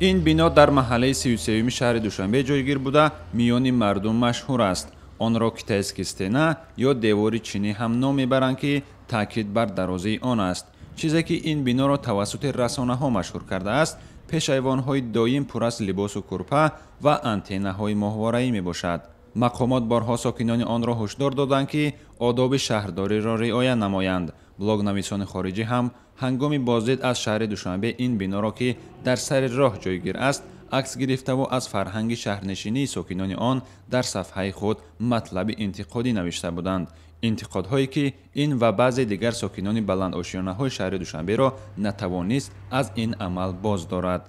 Ин бино дар маҳаллаи 33-юми шаҳри Душанбе ҷойгир буда, миёни мардум машҳур аст. Онро китайский стена ё девори чинӣ ҳам ном мебаранд, ки таъкид бар дарозии он аст. Чизе ки ин биноро тавассути расонаҳо машҳур кардааст, пешайвонҳои доим пур аз либосу курпа ва антеннаҳои моҳвораӣ мебошад. Мақомот борҳо сокинони онро ҳушдор доданд, ки одоби шаҳрдориро риоя намоянд. Блогнависони хориҷӣ ҳам ҳангоми боздид аз шаҳри Душанбе ин биноро, ки дар сари роҳ ҷойгир аст, акс гирифтаву аз фарҳанги шаҳрнишинии сокинони он дар сафҳаи худ матлаби интиқодӣ навишта буданд. Интиқодҳое ки ин ва баъзе дигар сокинони баландошёнаҳои шаҳри Душанберо натавонист аз ин амал боз дорад.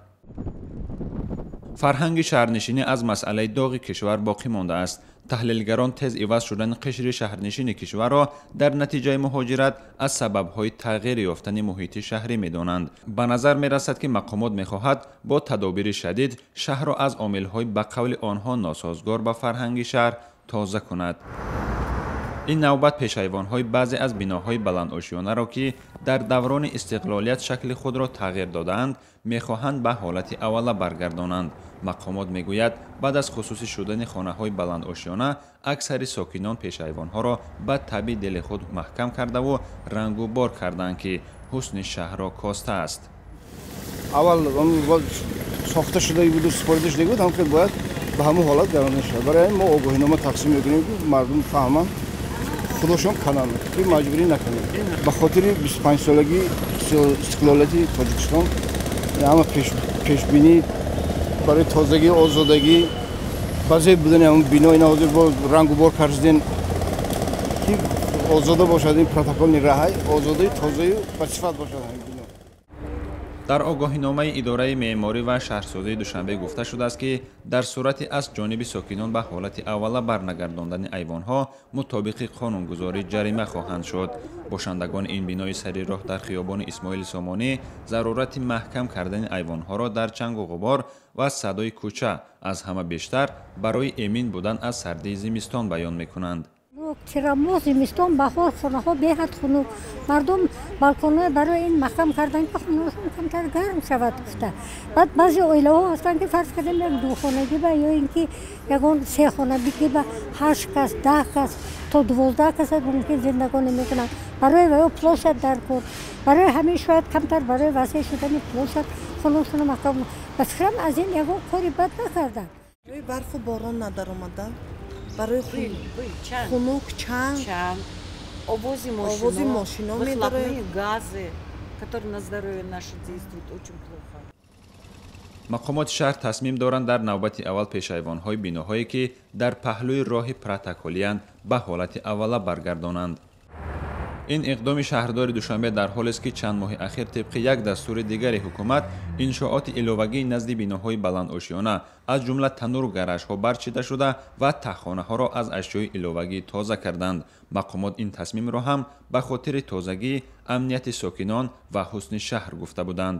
Фарҳанги шаҳрнишинӣ аз масъалаи доғи кишвар боқӣ мондааст. Таҳлилгарон тез иваз шудани қишри шаҳрнишини кишварро дар натиҷаи муҳоҷират аз сабабҳои тағйир ёфтани муҳити шаҳрӣ медонанд. Ба назар мерасад, ки мақомот мехоҳад бо тадобири шадид шаҳрро аз омилҳои ба қавли онҳо носозгор ба фарҳанги шаҳр тоза кунад. Ин навбат пешайвонҳои баъзе аз биноҳои баландошёнаро, ки дар даврони истиқлолият шакли худро тағйир додаанд, мехоҳанд ба ҳолати аввала баргардонанд. Мақомот мегӯяд, баъд аз хусусӣ шудани хонаҳои баландошёна аксари сокинон пешайвонҳоро ба табъи дили худ маҳкам кардаву рангу бор карданд, ки ҳусни шаҳрро костааст. Аввал сохта шуда буду супорида шуда буд, ҳам бояд ба ҳамон ҳолат гаронда шавад. Барои ҳамин мо огоҳинома тақсим мекунем, ки мардум фаҳманд, худошон кананд, ки маҷбурӣ накунем. Ба хотири 25-солагии истиқлолияти Тоҷикистон ҳама пешбинӣ барои тозагӣ, озодагӣ, ба зеб будани ҳамон бино, ина ҳозир бо рангу бор кардем, ки озода бошад, ин протоколни раҳай озодаи тозаю ба сифат бошад ҳамин бино. Дар огоҳиномаи идораи меъморӣ ва шаҳрсозии Душанбе гуфта шудааст, ки дар сурати аз ҷониби сокинон ба ҳолати аввала барнагардондани айвонҳо мутобиқи қонунгузорӣ ҷарима хоҳанд шуд. Бошандагони ин бинои сари роҳ дар хиёбони Исмоили Сомонӣ зарурати маҳкам кардани айвонҳоро дар чангу ғубор ва садои кӯча аз ҳама бештар барои эмин будан аз сардии зимистон баён мекунанд. Тирамоҳ, зимистон, баҳор хонаҳо беҳад хунук. Мардум балконҳои барои ин маҳкам кардан, ки хонаҳошон камтар гарм шавад, гуфта. Баъд баъзе оилаҳо ҳастанд, ки фарз кардем, як духонагӣ ба ё ин ки ягон сехонагӣ ба 8 кас, 10 кас то 12 кас мумкин зиндагонӣ мекунанд. Барои ваё площадь дар кор. Барои ҳамин шояд камтар барои васеъ шудани площадь хонаҳошонро маҳкам. Ба фикрам, аз ин ягон кори бад накарданд. Барфу борон надаромада, барои хунук, чанг, овози мошино, выхлопные газы, которые на здоровье наше действуют очень плохо. Мақомоти шаҳр тасмим доранд дар навбати аввал пешайвонҳои биноҳое, ки дар паҳлӯи роҳи протоколиянд, ба ҳолати аввала баргардонанд. Ин иқдоми шаҳрдори Душанбе дар ҳолест, ки чанд моҳи ахир тибқи як дастури дигари ҳукумат иншооти иловагии назди биноҳои баландошёна, аз ҷумла тануру гаражҳо, барчида шуда ва таҳхонаҳоро аз ашёи иловагӣ тоза карданд. Мақомот ин тасмимро ҳам ба хотири тозагӣ, амнияти сокинон ва ҳусни шаҳр гуфта буданд.